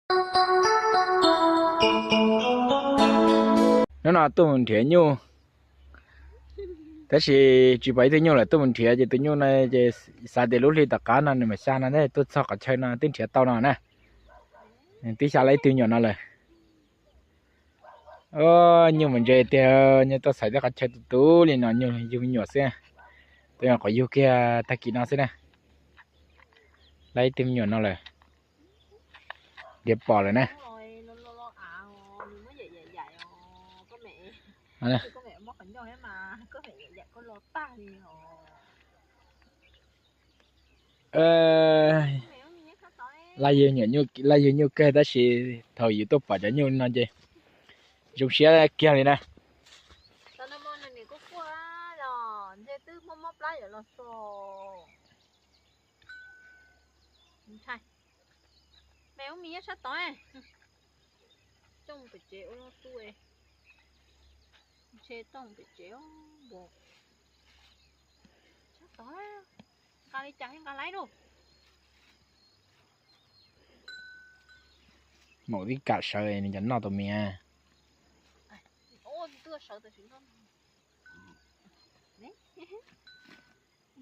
Hnub no tuaj mus nrhiav nyuj, tab sis tsis pom ib tug nyuj lawm, tuaj mus nrhiav ces tus nyuj no ces xav tias lub hli tom qab no nws mam xya no, tuaj txog qhov chaw no twb nrhiav tau no na. Twb xya lawm ib tug nyuam no lawm. Nyuj mus ntse tiag, nyuj tuaj txhais tej qhov chaw tus tus li no, nyuj yug me nyuam xwb. Tuaj nyuam qhuav yug kiag tag kis no xwb na. Lawm ib tug me nyuam no lawm. Nrhiav pom lawm na. Laj yug nyuj kawg tab sis thaum yus tuaj pom cov nyuj no ces zoo siab kiag li na. Sab tod, nqa li cas nqa laib lauj. Maum tib kam sawv nws cov noj tau mias.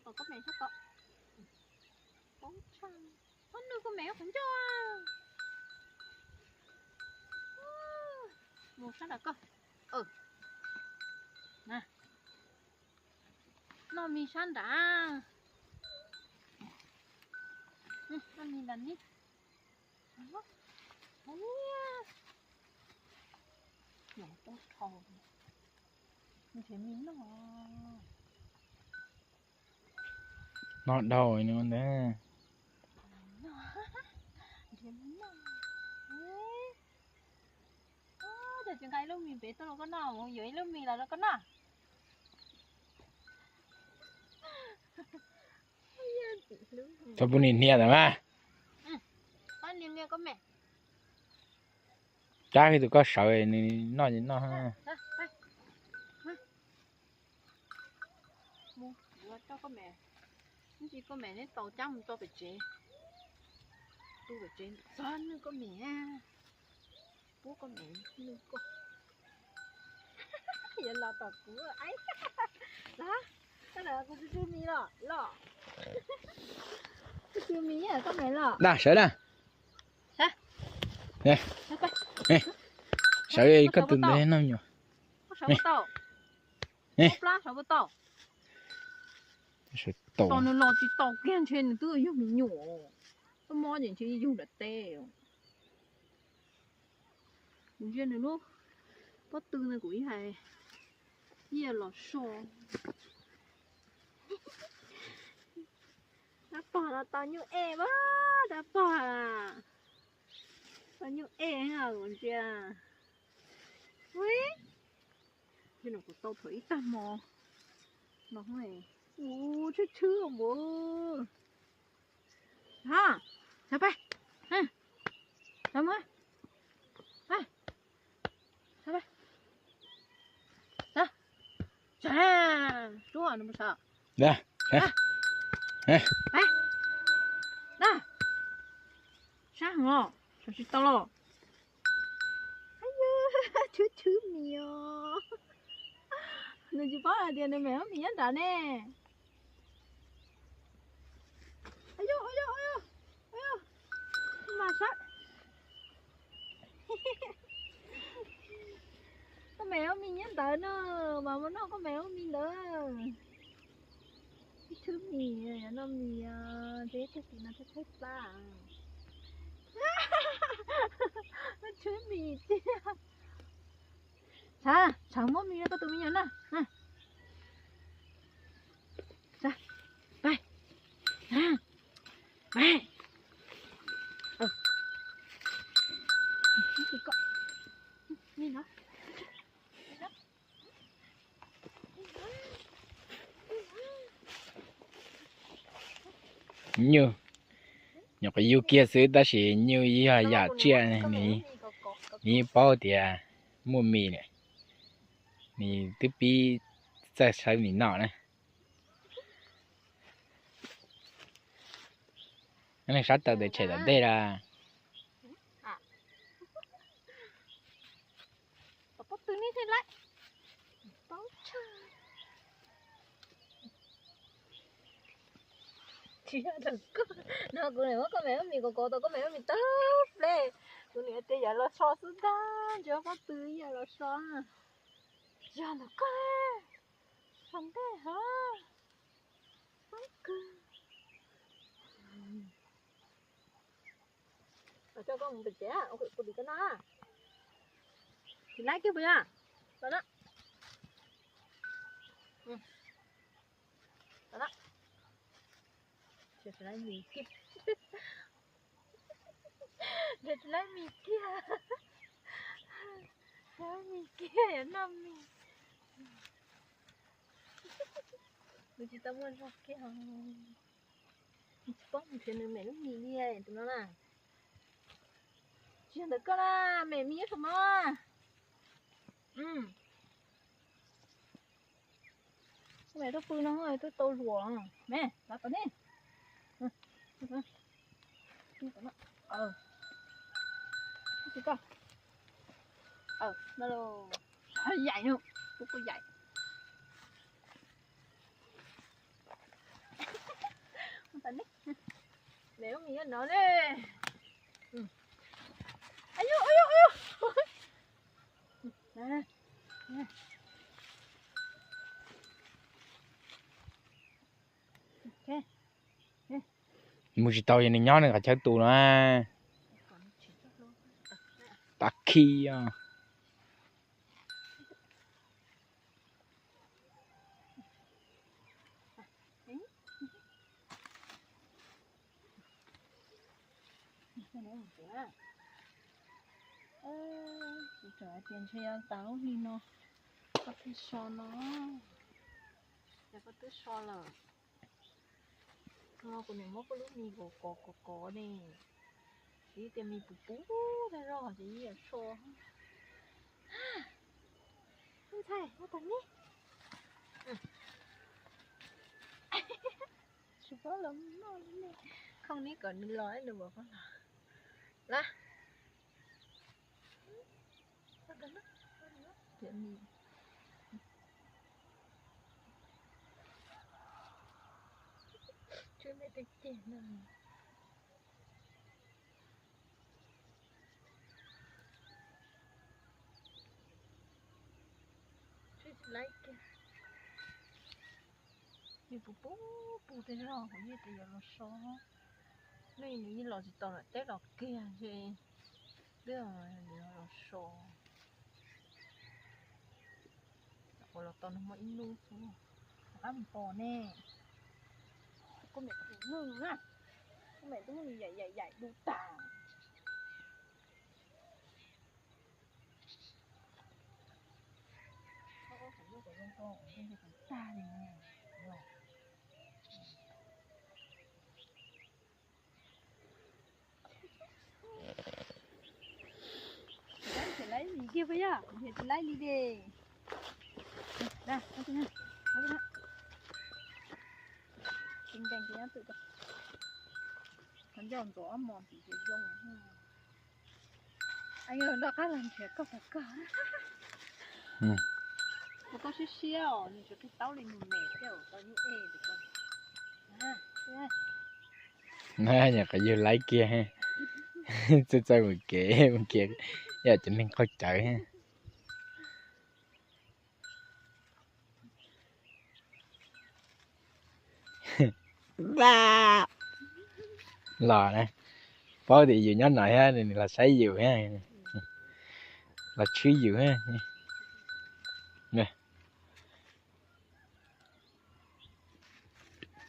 Koj me, koj me qhov ncauj. Mus sab nrad koj. Noj mis sab nrad. Noj mis nrad ni. Nyuam qhuav tau, nrhiav mis noj. Noj dhau ntag. Cas tsis nqa ib lub mis pem tuaj rau koj noj, mus yuav ib lub mis los rau koj noj. Txhob pub nim hnia ntawd mas. Cab tus koj sawv nws noj noj. Mus, yuav coj koj me, ib ntsis koj me neb tau cab mus tso pem tsev. Tu pem tsev txog nws koj me, pub koj me nws koj. Yuav los tom kuv, los, koj los kuv tsis tsw mis los, los. Kuv tsw mis koj me los. Daj, sawv daj. Sawv koj tus ntawd noj nyuam. Sawv tau. Tos nws los tsis tau kiag ntshe nws twb yug me nyuam. Koj mob ces ntshe yug nram teb. Kuv ntsia nws lub pob tw no kuv ib hais, ib los so. Dab pog no tau nyuj ej mas, dab pog, tau nyuj ej kuv ntsia. Ui, kuv tau thaum ib tag hmo no, ua tshwb tshwb npaum. Ha, sawv pais, sawv mus, sawv pais, sawv, sawv, sawv, sab heev os, sawv tsis tau los. Tshwb tshwb mis os. Nws tsis paub hais tias nws me ob mis nyob nrad ne. Mas sab, koj me ob mis nyob ntawd na, mas mus noj koj me ob mis ntawd. Tshwb mis, noj mis, tag kis no tshaib tshaib plab. Tshwb mis tiag. Tshav, tshav muab mis rau koj tus me nyuam na. Pais, pais, Nyuj, nyuam qhuav yug kiag xwb tab sis nyuj yog yam tsiaj, nws yeej paub tias muaj mis lawm, nws twb pib txawj sawv mis noj na. Neeg sab taw tes tshem tom ntej las. Yog ntawm koj no, kuv niam muab koj me lub mis kov kov tau koj me lub mis tag pleb. Kuv niam tias yog los so xwb ntag, ntshe pob tw ib yam los so. Yog ntawm koj, so ntej hov, pob kw. Coj koj mus pem tsev, kuv dim koj noj. Tsis laib kiag puas yog? Los na. Los na. Tsis laib mis kiag. Tsis laib mis kiag. Tsis laib mis kiag, yuav noj mis. Nws tsis tau muaj zog kiag. Tsis paub mus nrhiav nws mem lub mis li tus no na. Tsis yog ntawm koj na, mem mis nyob saum no. Koj mem tuaj pw no twb tau luam. Me, los tom nej. Tsis koj. Yaim no, kuj kuj yaim. Mem lub mis nyob no ne. Ayu, ayu, ayu. Mus tsis tau, yog nws nyob nws qhov chaw tu no. Tag kis os. Tsis txawm hais tias ntshe yuav tas lub hli no, koj twb so no, ces koj twb so lawm. Kuv niam muab koj lub mis kov kov kov kov ne, tsis tias mis puv puv tag zog ces yeej yuav so. Ntxhais, ua tag neb. Tsis paub los noj li ne. Khooj neb kom nws los nws mam pab los. Lab. Ua tag neb. Tiam mis. Tswb me tej ceg no. Tswb tsis laib kiag. Nws puv puv puv tej zog kuv yeej tias yuav los so. Nej nws yeej los tsis tau lawm, teb los kiag ntshe twb yuav los so. Ua los tau nag hmo ib hnub xwb, rov qab mus pom ne. Koj mem tus nws na, koj mem twb muab nws yaim yaim yaim du tag. Tag li. Tsis laib mis kiag puas yog? Tsis laib li de. Nkees nkees ces nyob twm ko. Qhov ncauj ntxuav ob mos tim ces zoo. Nrog qab los nrhiav koj, koj, koj. Ua koj siab siab os, nws tsis qhib taub li nws mem thiab tau nyuj ej ntawm koj. Nyuam qhuav yug laib kiag, txawj txawj mus kev mus kev, yam cov neeg qaug cawv. Los na, paub tias yus nyob no thiab nws los saib yus thiab, los tshwb yus thiab.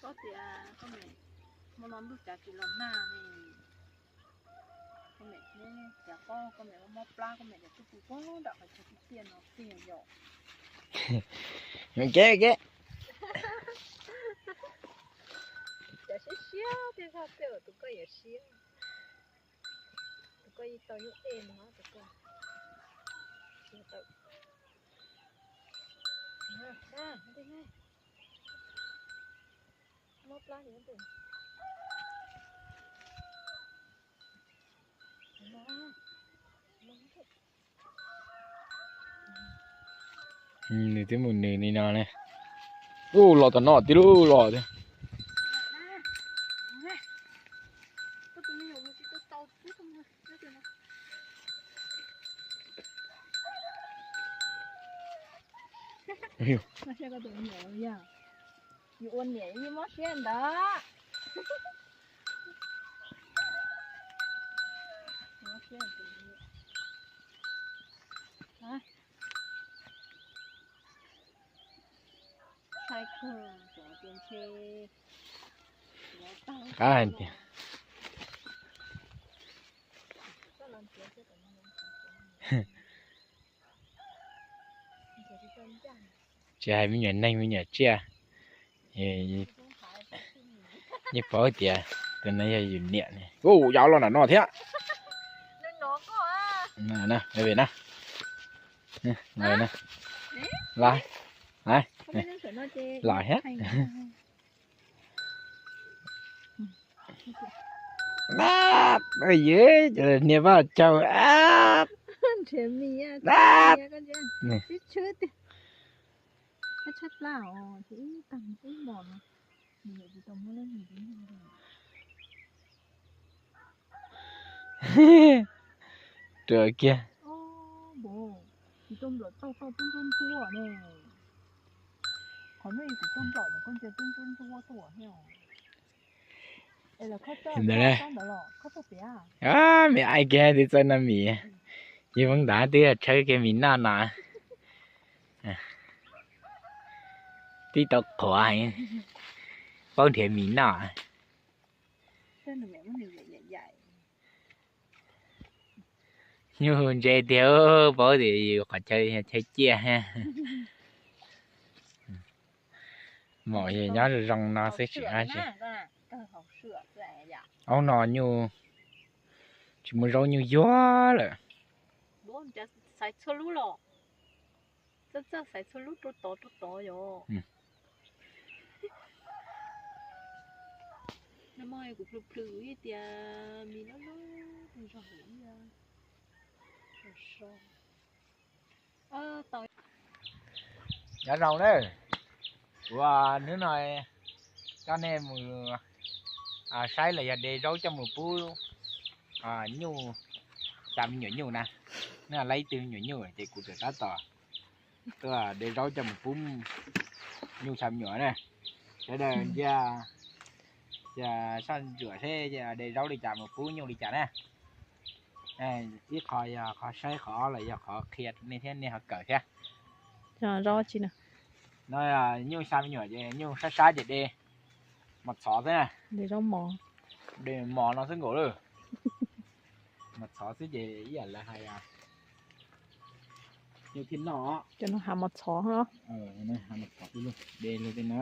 Paub tias koj mem hmo no ntuj cav tsis los nag ne, koj mem cav pob, koj mem mob plab, koj mem cov tub pw puag nram qhov chaw tiaj tiaj no tiag yom. Kev kev. Cov siab siab tej zog tej zaum tus koj yuav siab. Tus koj yeej tau nyuj ej no tus koj. Mob plab. Nws twb mus nws li no ne. Ub, los tom no tib lub los tiag. Yus ua niam yeej mob siab ntawd. Qab hais tias tsis hais me nyuam neeg me nyuam tsiaj, yeej paub tias tus no yog yus niam ne. Ua yov los nram no thiab. Los, los thiab. Niag Vaj Caug. Rau kiag. Ntawd, me ai kiag twb txawj noj mis, ces voob ntav twb tshawb kiag mis noj no. Twb tau qhuav heev, paub nrhiav mis noj. Nyuj ntse tiag, paub tias yus qhov chaw, chaw ciaj. Maum yog nyob zoo zoo no xwb tsis dab tsi. Ob no nyuj tsis muaj zaub nyuj yuag lawm. Nyob zoo na, kuv hnub no coj nej mus saib los yog de zaub coj mus pub nyuj, xya me nyuam nyuj na. Nej laib ib tug me nyuam nyuj ces kuv txawm tab tom tuaj de zaub coj mus pub nyuj xya me nyuam na. Sawv daws ntsia, ntsia soj ntsuam seb de zaub li cas mus pub nyuj li cas na. Ib qho yog qhov saib, qhov ob los yog qhov qhia nej thiab nej ho kawm thiab. No nyuj xya me nyuam ces nyuj sab sab ces de mos txhov xwb na. De mos no xwb nkaus lawm. Mos txhov xwb ces ib yam li hais, nyuj thiaj noj. Cov no hav mos txhov no. Hav mos txhov du lug, de lug tej no.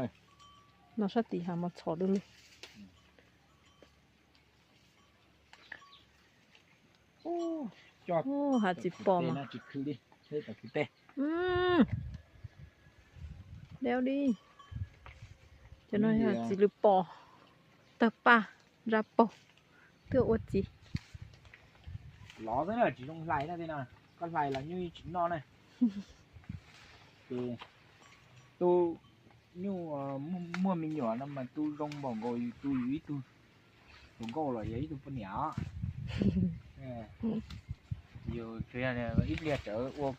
No sab tim hav mos txhov du lug. Hav txiv pos mas. Deb li. Cov no yog txiv lws pos, tawg paj, nra paug, twb ua txiv. Lov xwb na, tsis zoo hlais na, tej no koj hlais los nyuj tsis noj na. Ces tu nyuj muaj me nyuam no mas tu zoo npaum nkaus yus tu yus ib tug hluas nkauj los yog ib tug poj niam os. Yus ib pliag tseem ua,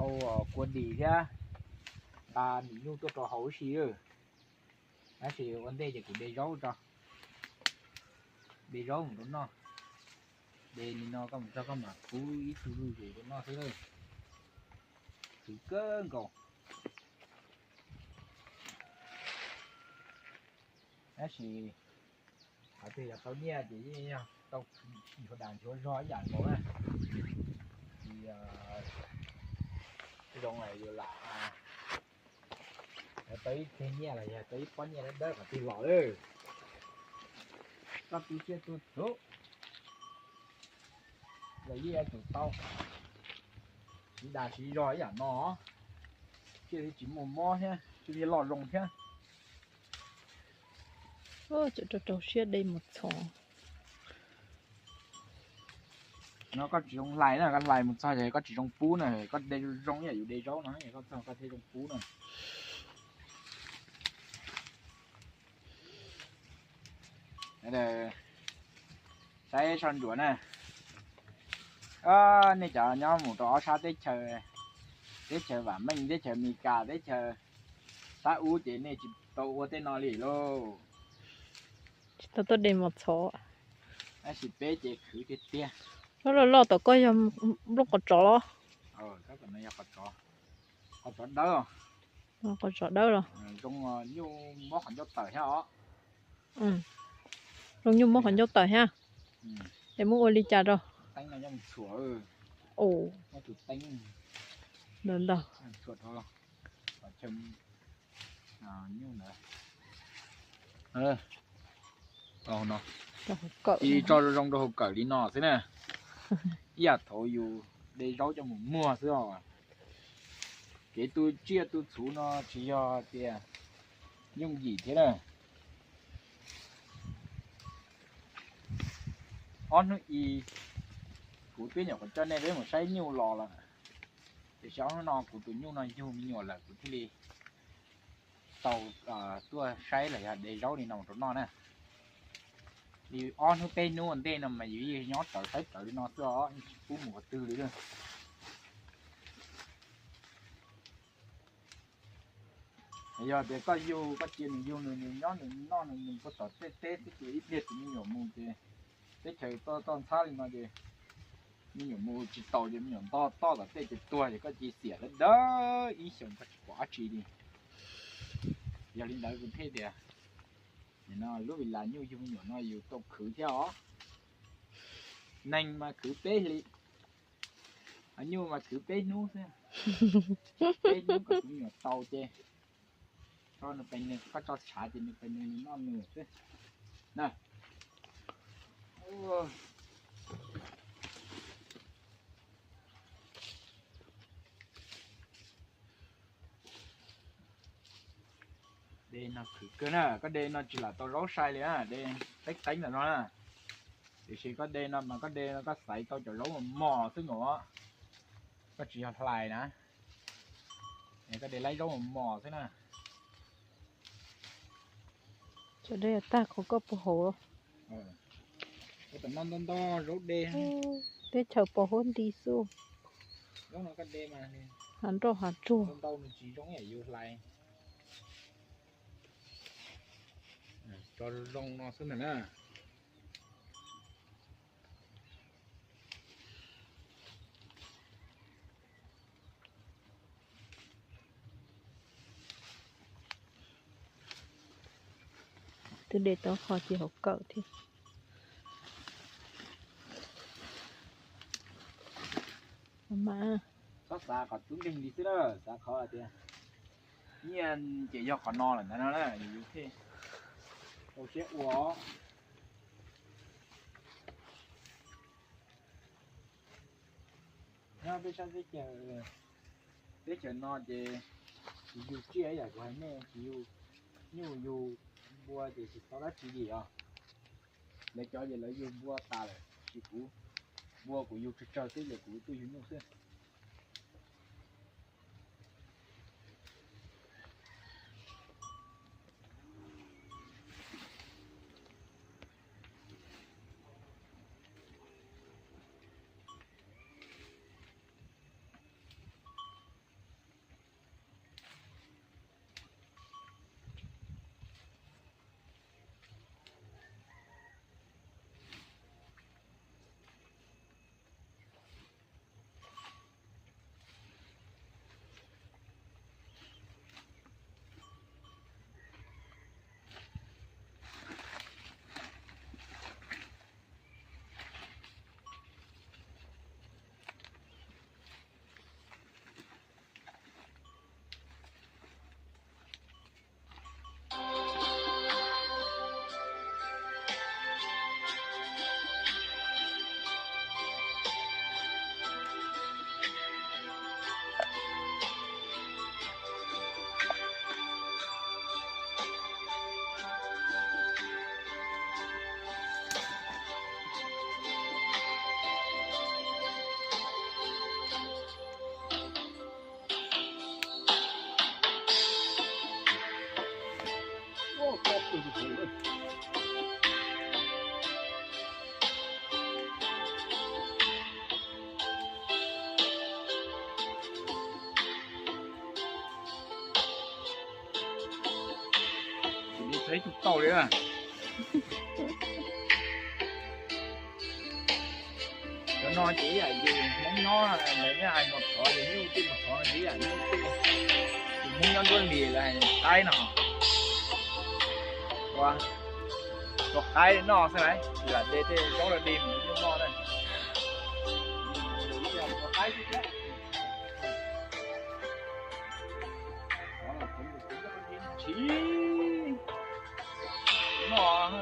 ua kua dim thiab nqa dim nyuj tuaj rau haus ib si. Tab sis ua ntej ces kuv de zaub tso, de zaub mus rau noj. De li no koj mus tso koj mam pub ib tug zuj zus rau noj xwb lawm. Khwv kawg nkaus. Tab sis qhov twg yog tau nyiaj ces yeej yog tau nchuav dag nchuav zog ib yam nkaus na. Tsis zoo yus lam tau ib teg nyiaj los yog tau ib pob nyiaj dawb dawb qhov twg los lawm. Koj tu siab tu thum los yeej yuav tsum tau siv dag siv zog ib yam no, thiaj li tsis muaj mob thiab thiaj li loj zoo thiab. Rau rau siab de mus txhov. No koj tsis zoo hlais na, koj hlais mus txog ces koj tsis zoo pub na, koj de zoo ib yam yus de zaub no, koj txog koj thiaj zoo pub na. Saib soj ntsuam na. Nej cov nyob mus rau ob sab teb chaws, teb chaws vam meej, teb chaws Amelikas, teb chaws Fab Ub ces nej tsis tau ua tej no li lauj. Tsis tau tuaj de mos txhov. Tab sis peb ces khwv tiag tiag. Lub loj loj tom koj yog nplooj qos tsov los? Qos tsov dawb. Qos tsov dawb los? Zoo nyuj mob qhov ncauj tawm thiab os. Zoo nyuj mob qhov ncauj tawm thiab. Es muab ua li cas rau? Ntawd ntag. Ib tso zoo zoo rau hauv kawm li no xwb na. Ib yam thaum yus de zaub coj mus muag xwb os. Kev tu tsiaj tu txhuv no tsis yog tias yooj yim thiab na. Ob hnub i kuv twb nyuam qhuav coj nej peb mus saib nyuj los lawm, tiam sis ob hnub no kuv tus nyuj no yug me nyuam lawm kuv thiaj li tau tuaj saib los yog de zaub li no rau noj na. Li ob hnub peb hnub ua ntej no mas yus yeej nyob rawv saib rawv li no xwb os, yeej tsis pub mus qhov twg li. Yog tias koj yug, koj cia nws yug nws, nws nyob nws noj nws, nws puag tom tej teb xwb ces ib pliag tus me nyuam mus ces teb chaws toj toj ntxhab li no ces me nyuam mus tsis taus ces me nyuam ntog toj tom tej ces tuag ces koj cia xiam dawb dawb ib xyoos koj tsis pom dab tsi li. Yog li ntawd kuv thiaj tias nim no lub vi las nyuj yug me nyuam no yus tau khwv thiab os. Neeg mas khwv peb hli, nyuj mas khwv peb hnub xwb. Peb hnub kom tus me nyuam tau ces tso nws pees nws, koj tso tshav ces nws pees nws, nws noj nws xwb na. De no khwv kawg na, koj de no tsis lam tau zaub sai li na, de qeeb qeeb ntawm no na. Tiam sis koj de no mas koj de no koj xaiv tau cov zaub mos mos xwb nkaus, koj tsis yog hlais na, koj de laib zaub mos mos xwb na. Cov de tag qhov koj puag hauv. Tam no ntog ntog zaub de, teb chaws pos huab nti xwb. Zaub no koj de mas hav nroj hav tsuag ntau nws tsis zoo ib yam yus hlais. Tso zoo no xwb ntag na. Twb de tau qhov ces hauv kawm thiab. Mas txhob xav qhov tub nkeeg li xwb na, xav qhov tias nyiaj ces yog qhov no lawm ntawd no na, yus thiaj rau siab ua. Nyob peb sab teb chaws, teb chaws no ces tsis yug tsiaj ib yam kuv hais nej, tsis yug nyuj yug npua ces tsis tau dab tsi li os. Lawv cov ces lawv yug npua tas lawm, tsis kuv, npua kuv yug tsawg tsawg xwb ces kuv tuaj yug nyuj xwb. Ib tug tau li. Cov no ces ib yam yus Hmoob nyob, lawv nej hais mos txhov ces nyuj tej mos txhov no ces ib yam nyuj tej. Tus Hmoob nyob nruab hlis lawv hais qaib no. Ua, tua qaib noj xwb lauj, lam de tej zaub rau dig mus noj na. Ua qaib xwb thiab. Tsis noj,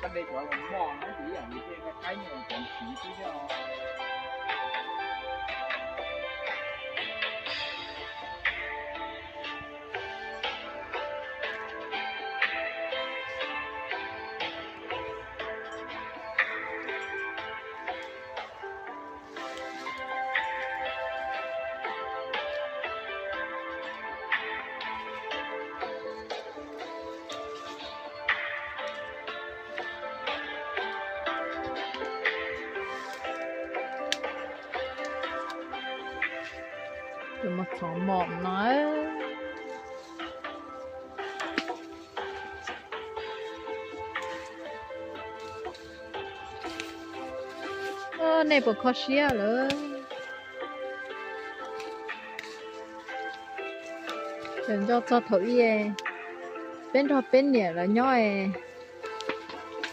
koj de cov los noj na, ib yam li tej qaib nyob cov siv xwb thiab. Cov mos txhov mos no. Nej puas kho siab lawm? Tseem nco txog thaum ub peb nrog peb niam lawv nyob,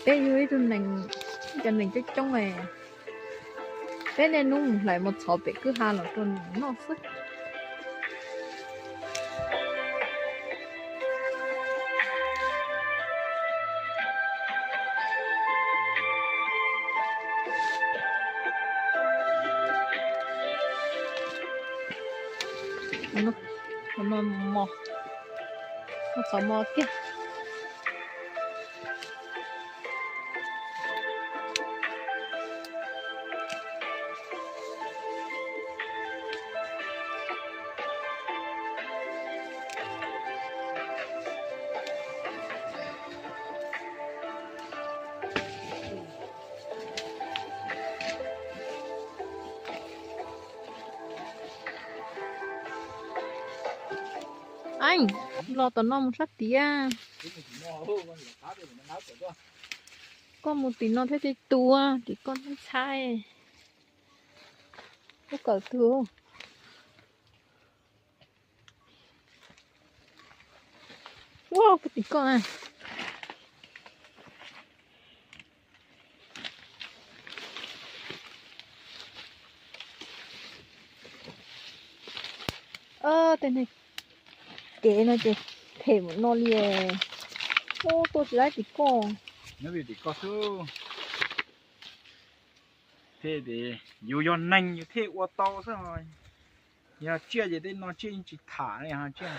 peb yug ib tug nees, cov nees coob coob, peb niaj hnub mus hlais mos txhov pem kwj ha los rau noj xwb. Qhov no mos, mos txhov mos kiag. Eej, los tom no mus sab tiag. Koj mus tim no thiab tej tua tim koj ntxhab. Lub kawm twg? Ua, koj tim koj na. Tej neeg kev no ces phem mus no li. Ua, tua tsis laib tim koj. Nyob tim koj xwb. Thiaj tias yus yog neeg yus thiaj ua tau xwb. Yog tsiaj ces tej no tsiaj yeej tsis tham li tsiaj.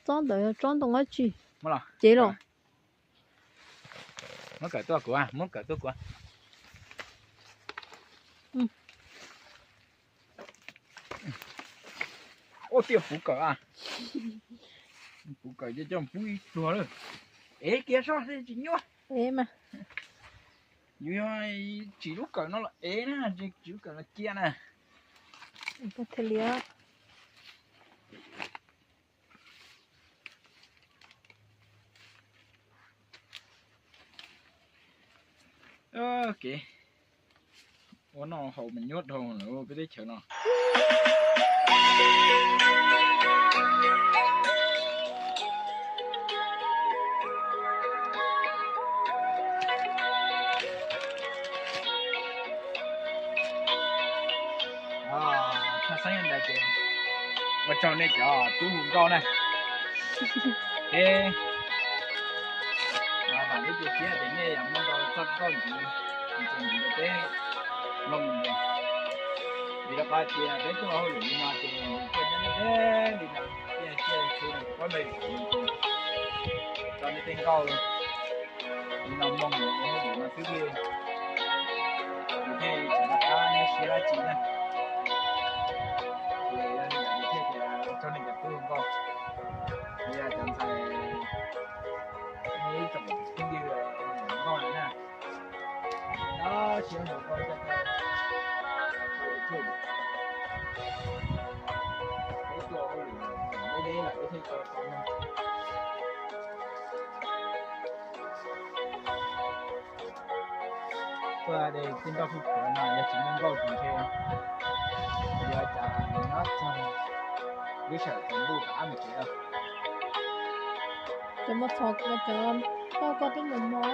Tsob ntawd yog tsob ntoo dab tsi? Cev los. Muab kawm tuaj kuv, muab kawm tuaj kuv. Ua tiaj puv kawm a. Puv kawm ces coj pub ib pluag lawm. Ev kiag soj tsis nyuaj. Yus yog tsim lub kawm no los ev na, tsis lub kawm los cia na. Kev ua noj haus mas nyuaj dhau lawm peb teb chaws no. Tshaj xeeb ntawd ces ua tsaug nej cov tub hu nkauj na. Ces vam thiab cia siab tias nej yuav muaj txoj nkauj ntxiv, ntxiv rau peb mloog mus. Vim rau qhov tias peb tuaj hauj lwm li no ces nws tuaj nyob deb deb li no, tiaj tiaj txhu no kuv paub ntau yam li ces tso nej tej nkauj li no mloog mus ua hauj lwm no xwb thiaj, nws thiaj tsis nco qab nyob siab dab tsi na. Ces yog li ntawd thiaj tias ua tsaug nej cov tub hu nkauj, thiab cov ntxhais, nej ib tsoom phooj ywg nkauj na. Nyob siab hu nkauj coj koj, peb tuaj hauj lwm Tuaj de tij nroj fij phuav no yog tsis muaj nkauj ces ntshe yuav cas nyob txog lub sij hawm tsaus ntuj rov qab mus tsev. Cov muaj txhos koj cov, koj koj twb mus mov.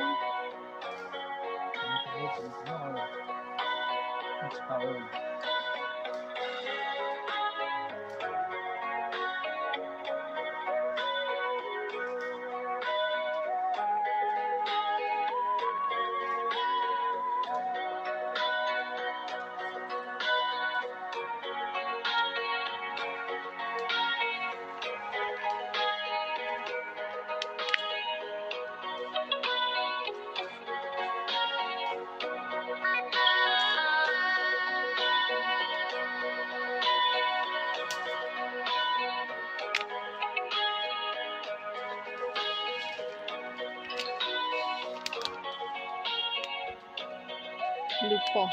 Lwm pom,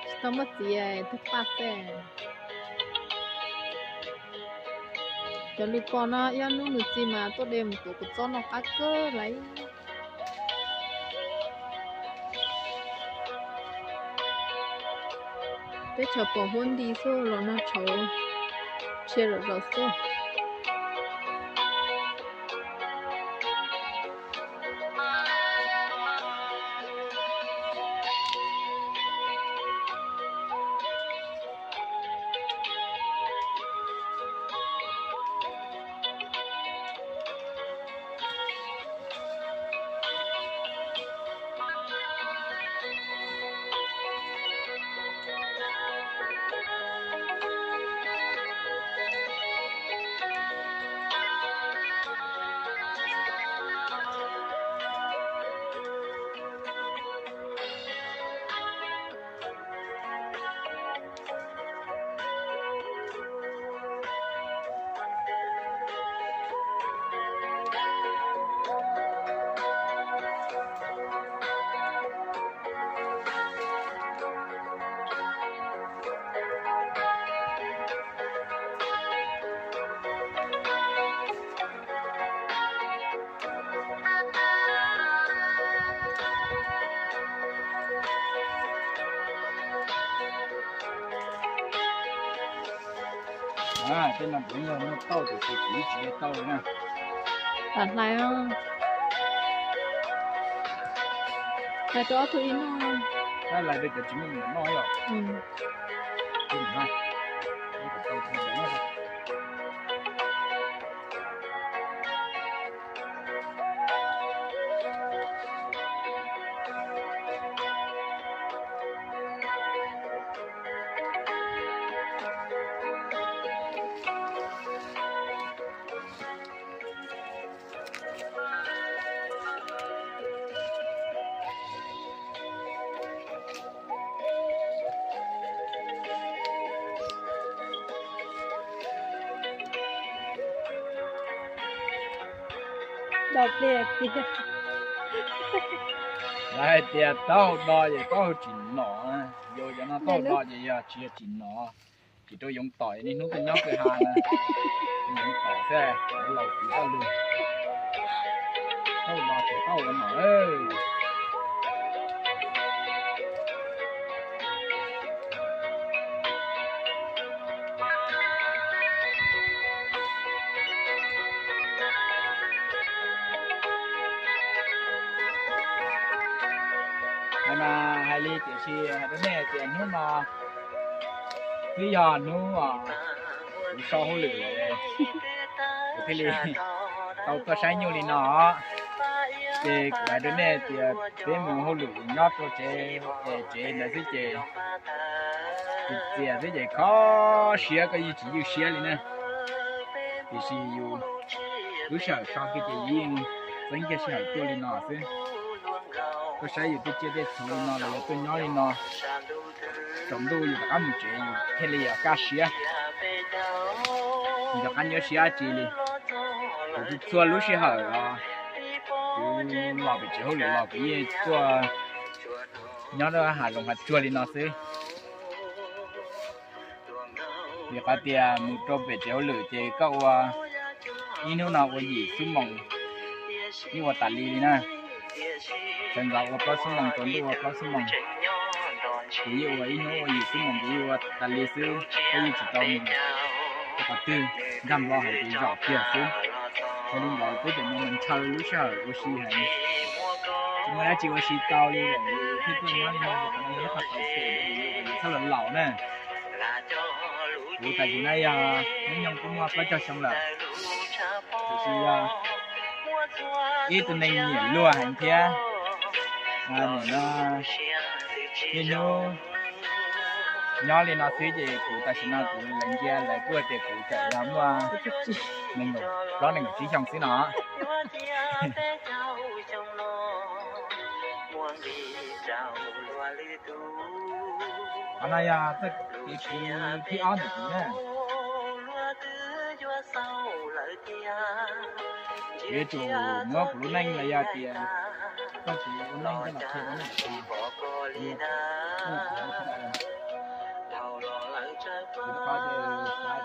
tsis tau muaj txiv twb paj xwb. Cov lwm pom no ib hnub nws txi mas tuaj de mus tuav kua txob noj qab kawg lawm. Teb chaws pom huab nti xwb los nag tshauv tshia zom zaws xwb. Tej no kuv yog muaj tauj tiam sis kuv tsis tau tauj na. Lam hlais os. Hlais rau ob tug ib noj. Hlais rau cov tsis muaj noj os. Lawv hais tias taub hau do ces taub hau tsim nom, yus cov no taub hau do ces yog tsis yog tsim nom. Tsis rau yoov tom niaj hnub tuaj nyob kwj ha na. Yoov tom xwb, laus txiv koj lug. Taub hau do ces taub hau ua nom. Hais mas hais li tiam sis hais rau nej tias hnub no twb yog hnub kuv so hauj lwm lawm, kuv thiaj li tau tuaj saib nyuj li no. Ces kuv hais rau nej tias peb mus hauj lwm nyob rau tsev, tsev ntawd xwb ces txias xwb ces kho siab koj yeej tsis ywj siab li na. Tiam sis yus lub sij hawm so kiag ces yus yeej txeeb kiag sij hawm tuaj li no xwb. Tuaj saib yus tej tsiaj tej txhu li no los yog tuaj nyob li no, tsaus ntuj yus rov qab mus tsev yus thiaj li yuav kaj siab. Yus rov qab nyuaj siab dab tsi li. Kuv txhua lub sij hawm os, kuv los pem tsev hauj lwm los kuv yeej tuaj nyob rau hav zoov hav tsuag li no xwb. Vim qhov tias mus rau pem tsev hauj lwm ces koj ua ib hnub no ua yim xuab moos, yeej ua tas li li na. Sawv ntxov ua plaub xuab moos, tsaus ntuj ua plaub xuab moos, ces yeej ua ib hnub ua yim xuab moos ces yeej ua tas li xwb, koj yeej tsis tau mus qhov twg, nkag nplo hauv ces zom kiag xwb. Yog li ntawd peb cov no mas ntshaw lub sij hawm ua si heev, tsis muaj dab tsi ua si tau li lawm, thiaj tuaj nyob li no, qhov no yog ib qho tau pem rau yus kom yus txhob laus laus na. Kuv tam sim no yog hnub nyoog kuj muaj plaub caug xyoo lawm, tiam sis yog ib tug neeg nyiam luag heev thiab, nim no niaj hnub nyob li no xwb ces kuv tam sim no kuv lawv ntsia lawv kuj tias kuv tseem yog muaj nees nkaum plaub nees nkaum tsib xyoo xwb no. Qhov no yog txoj kev khwv thib ob ntawm kuv na. Kuv yuav tsum muab kuv lub neej los yog tias txoj kev ua neej coj los qhia rau nej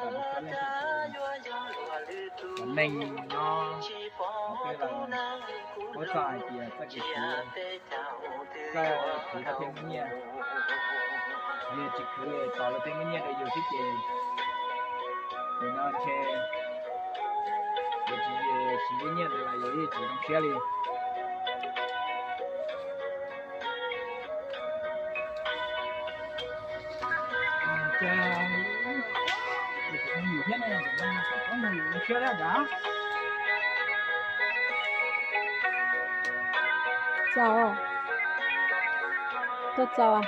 paub. Kuv rau qhov tias xav kom kuv txhua leej txhua tus, cov neeg no, qhov twg los paub txog hais tias txoj kev khwv, koj khwv koj thiaj muaj nyiaj, yog tsis khwv tos luag tej muaj nyiaj rau yus xwb ces nim no ntshe yus tsis siv tej nyiaj ntawd los yus yeej tsis zoo siab li. Txaus, tuaj txaus.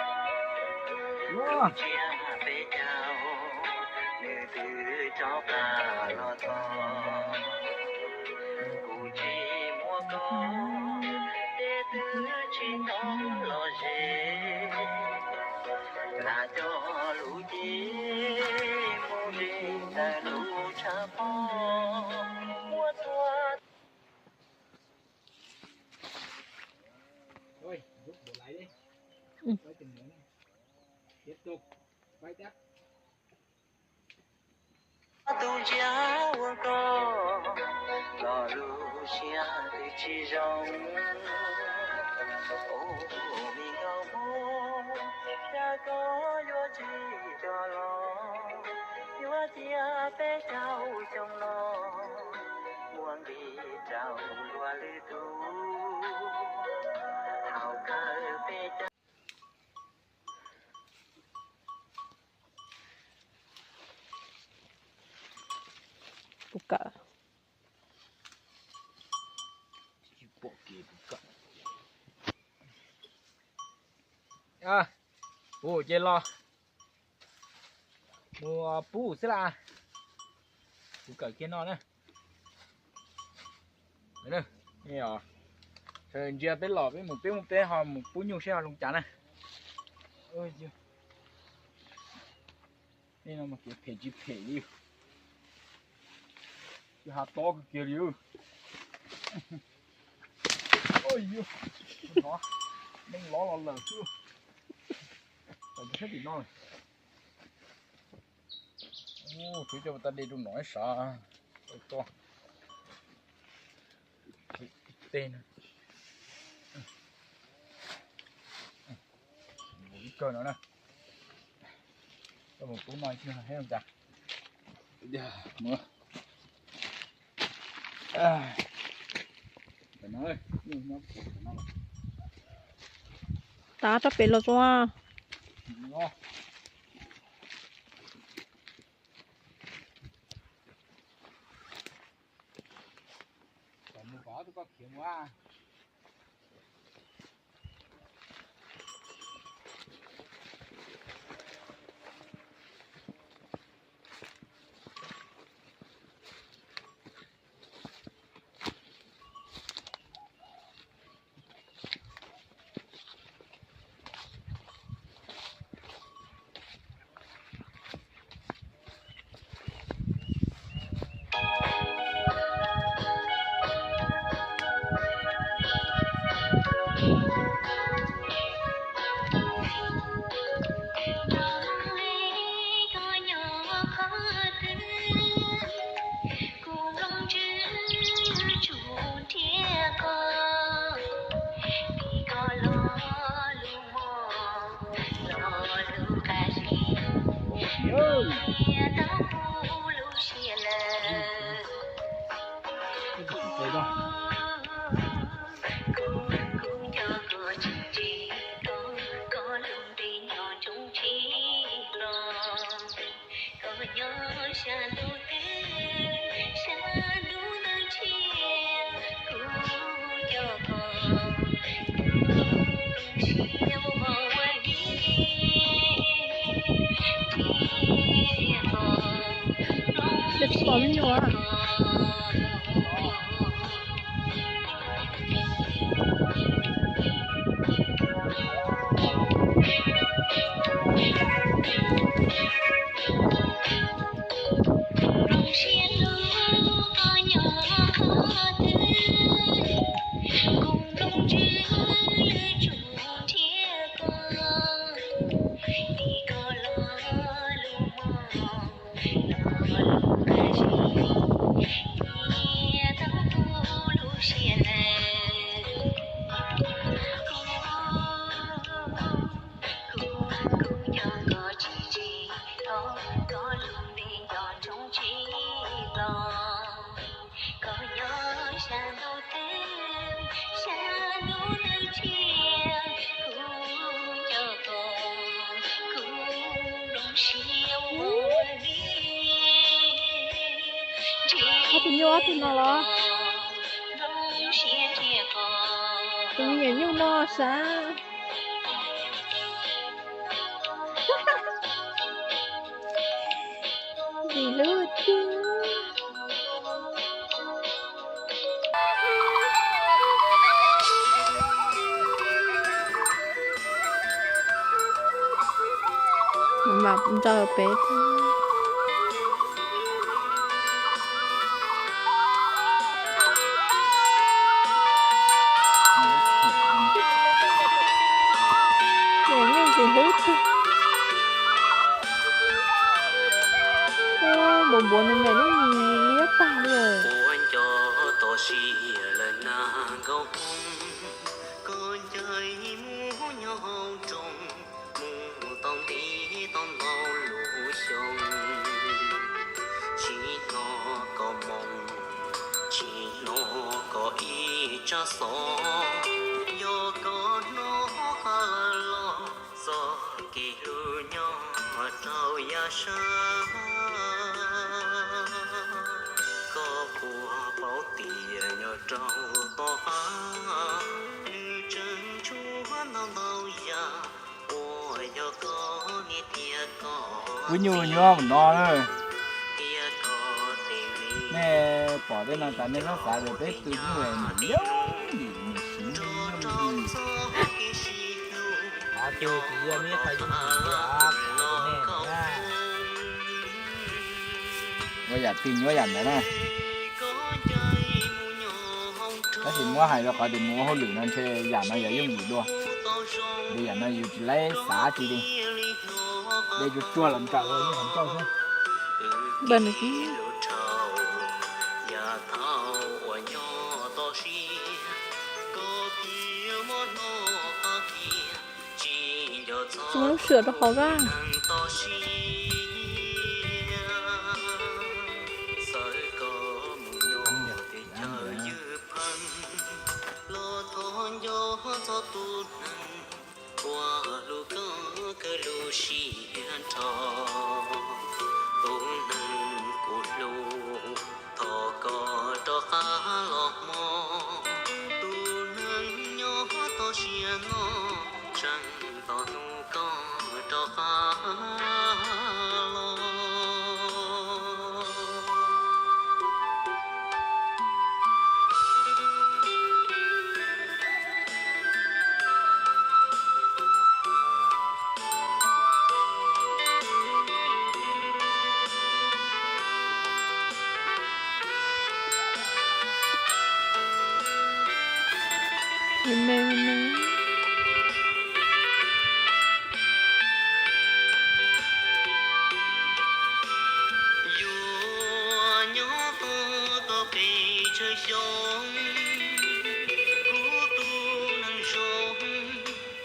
Tus ntsia ua koj los lub siab twb tsis zoo. Ub, me nkauj Hmoob, cas koj yuav tsis coj los, yuav cia peb caug xyoo no ua nqi rau luag lwm tus. Thaum kawg peb caug Puv kawm. Puv ces los mus pub xwb las. Puv kawm kiag no na. Ntsia peb los peb mus peb mus peb ho mus pub nyuj seb ho zoo cas na. Nej no mas kev phem tsis phem li. Tsis hav tob kawg kiag li. Neeg lov los lawm xwb. Tau saib tim no. Ub, tsuav coj tas de rau nram sav. Tej no. Ib kawg no na. Koj mus pub no seb zoo cas. Tav rau pem los tso. Pom me nyuam. Ob tug nyuj ob tug no los? Tus me nyuam nyuj no sav. Ntxim hlub tiag. Mam ntaus peb. Tus nyuj ntxim hlub tiag. Npuav npuav nws me lub mis liab tag li. Ua nco tos sia lawm na nkauj Hmoob, koj ncaim mus nyob hauv nroog, mus tau ntev tau ntau lub xyoo, tsis hnov koj moo, tsis hnov koj ib tsab xov, yog koj hnov qab lawm los txoj kev hlub nyob rau yav sab. Koj puas paub tias nyob rau tom qab nws tseem tshuav ntau ntau yam uas yog koj niam thiab koj txiv nyob mus no na. Nej pom tej no tas nej txhob xav tias peb tus nyuj yooj yim, nws siv nws yooj yim. Qhov twg tsis yog neb qhov yooj yim, qhov nej na. Ua yam twg nyuaj yam ntawd na. Tab sis muab hais rau qhov tias mus ua hauj lwm no ntshe yam no yog yooj yim dua. Ces yam no yus tsis laib xav tsis li. De tsuag tsuag los nraws los yeej hais ncauj xwb. Tsis muaj lub sij hawm rau hauv a. Los thov nco txog tus neeg uas hlub koj kawg lub siab nrho. Tus neeg kuv hlub, thov koj rov qab los hmo. Tus neeg nyob toj siab no, tseem tos hnub koj rov qab los. Yuav nyob tau txog pes tsawg xyoo, kuv tus neeg zoo,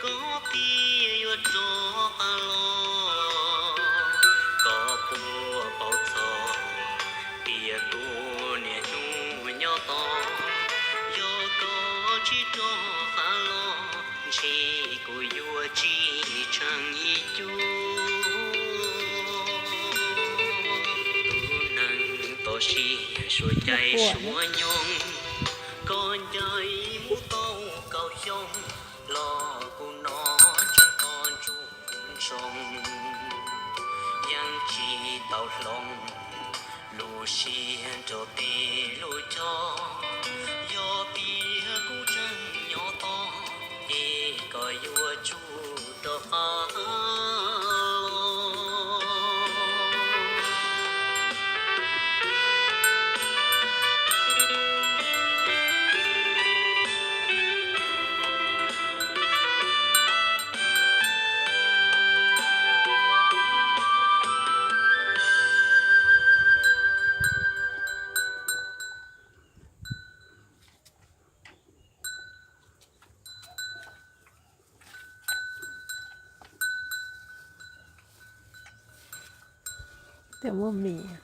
koj thiaj yuav rov qab los. Koj puas paub txog tias kuv niaj hnub nyob tos, yog koj tsis rov qab los, ntshe kuv yuav tsis tsheej ib cuab. Tus neeg toj siab suav caij suav nyoog, koj ncaim mus tau kaum xyoo, los kuv no tseem tos ntsoov ntsoov, yeej tsis tau hloov lub Siab nrog peb lub coj, yog tias kuv tseem nyob tos, es koj yuav tsum rov qab. Tej muaj mis.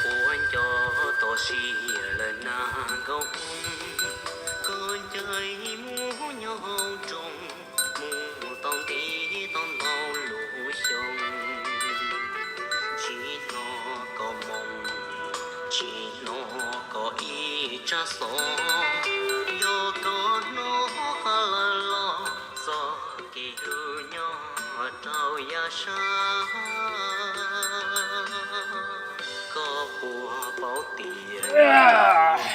Ua nco toj siab lawm na nkauj, koj ncaim mus nyob hauv nroog, mus tau ntev tau ntau lub xyoo. Tsis hnov koj moo, tsis hnov koj ib tsab xov, yog koj hnov qab lawm los txoj kev hlub nyob rau yav sab. Koj puas paub tias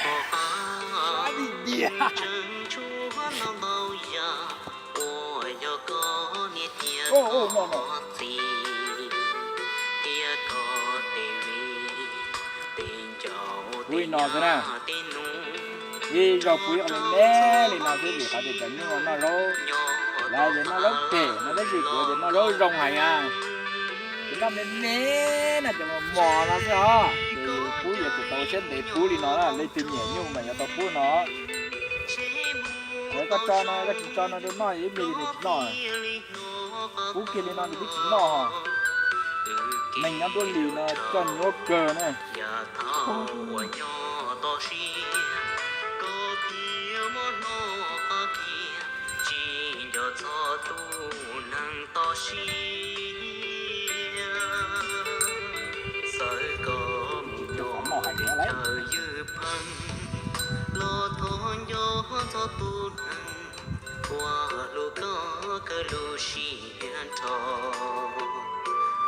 koj qab tseem tshuav ntau ntau yam uas yog koj niam thiab koj txiv thiab koj tej viv tej ncaus tej nus. Ib zaug pub ib qho me me li no xwb vim qhov tias cov nyuj no noj zaub, lawv tias noj zaub phem no tab sis kuv tias noj zaub zoo heev na. Ces noj me me no ces mos mos no xwb os. Ces pub yuav tsum tau siab ntev pub li no na, leej twg nyiam nyuj mas yuav tau pub no. Yog koj tso no, koj tsis tso no rau noj ib pliag nws tsis noj. Pub kiag li no nws twb tsis noj hos. Neeg nyob nruab hlis no coj nyuaj kawg na. Tsis nco txog tus neeg toj siab, txawm koj mus nyob chaw ywj pheej los thov nco txog tus neeg uas hlub koj kawg lub siab nrho.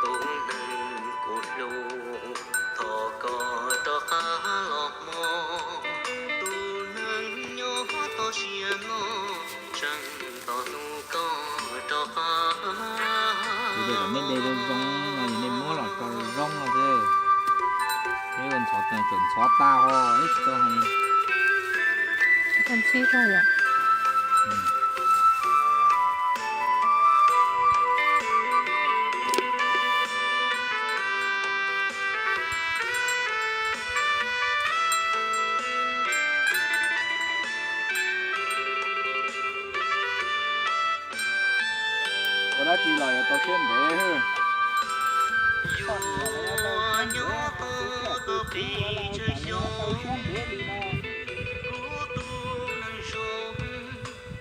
Tus neeg kuv hlub, thov koj rov qab los hmo. Tus neeg nyob toj siab no tseem tos hnub koj rov qab. Kuv tias kom nej de zoo zoo no es nej muab los tso zoo no xwb. Peb ua ntxhov tag, tseem ntxhov tag ho ib tsis tau hais. Tau ntsib rau yom. Ua Dab tsi los yuav tau siab ntev. Yuav nyob tau pes tsawg xyoo, kuv tus neeg zoo,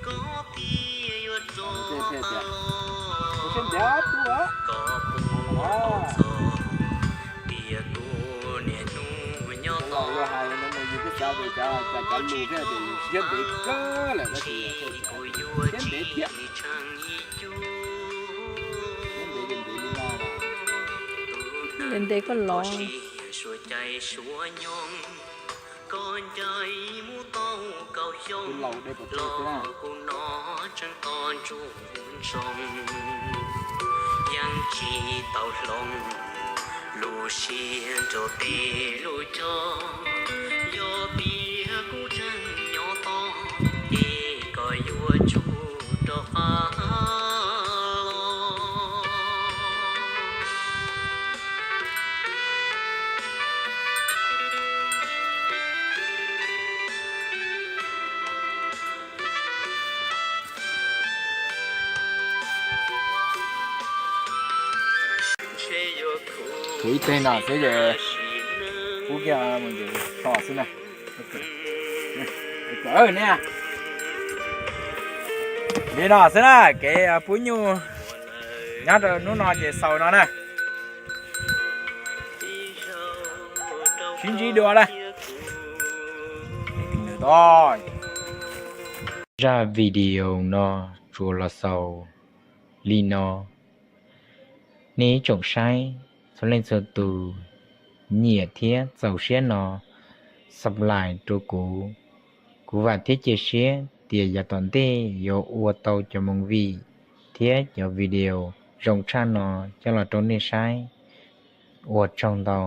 koj thiaj yuav txog tas los. Koj puas tau txog tias kuv niaj hnub nyob tos, tsis kuv yuav tsis tshee ib cub. Ntev ntev koj los. Suav cai suav nyoog, koj ncaim mus tau kaum xyoo los kuv no tseem tos ntsuj ntsoog, yeej tsis tau hloov lub siab nrog tej lub choj. Yog tias kuv tseem nyob tos, ces koj yuav tsum rov qab los. Khuv ib teg no xwb, pub kiag mus tso xwb na. Li no xwb na, kev pub nyuj nyob rau hnub no ces xaus no na. Sib ntsib dua na. Zaj video no tsuas los xaus li no. Nej ib tsoom saib, txhua leej txhua tus nyiam thiab txaus siab no, subscribe rau kuv. Kuv vam thiab cia siab tias yav tom ntej yuav ua tau cov movie thiab cov video zoo tshaj no coj los rau nej saib. Ua tsaug ntau.